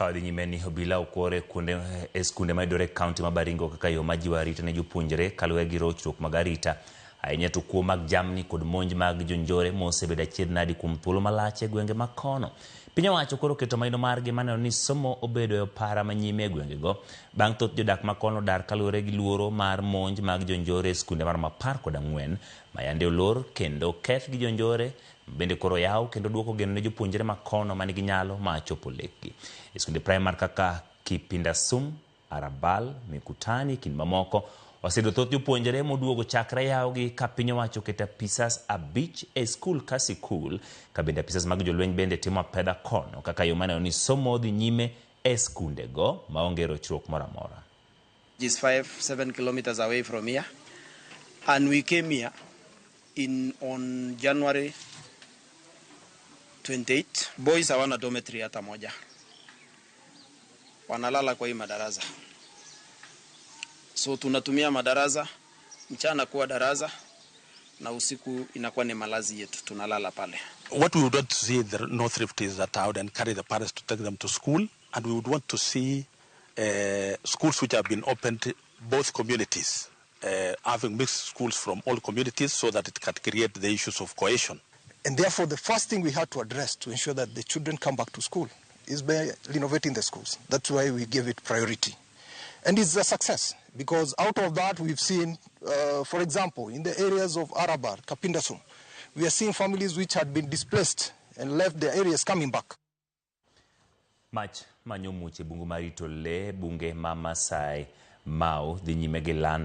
Ka wadhi nyime ni obila okwor e kuonde e skunde mayudore e kaunti ma Baringo kaka yo ma jiwo arita ne jopuonjre kaluwore gi rochruok mag arita ahinya to kuo mag jamni kod monj mag jonjore mosebedo achiedh nadi kuom thuolo malach e gwenge ma kono. Piny owacho koro oketo maino margi maneno ni somo obedo e opara manyime e gwengego bang' thoth jodak ma kono dar kaluwore gi luoro mar monj mag jonjore e skunde maromo 14 ma yande olor kendo keth gi jonjore bende koro yaw kendo duoko geno ne jopuonjre ma kono manigi nyalo ma chopo lekgi. E skunde primar kaka Kipindasum, Arabal, Mikutani kind mamoko oseyudo thoth jopuonjre moduogo chakre yawgi ka piny owacho oketo apisas 5 e skul ka sikul ka bende apisas mag jolweny bende timo apedha kono kaka yo maneno ni somo dhi nyime e skundego maonge rochruok moro amora. Is 5-7 kilometers away from here, and we came here in on January 28. Boys hawana dormitory hata moja, wanalala kwa hii madarasa, so tunatumia madarasa mchana kuwa darasa na usiku inakuwa ni malazi yetu, tunalala pale. What we would want to see in the North Rift is that I would encourage the parents to take them to school, and we would want to see schools which have been opened both communities, having mixed schools from all communities so that it can create the issues of cohesion. And therefore, the first thing we had to address to ensure that the children come back to school is by renovating the schools. That's why we gave it priority. And it's a success because out of that we've seen, for example, in the areas of Arabar, Kapindasum, we are seeing families which had been displaced and left their areas coming back. Mach manyo much e bungu mar rito lee bunge ma Masai Mau dhi nyime gi lando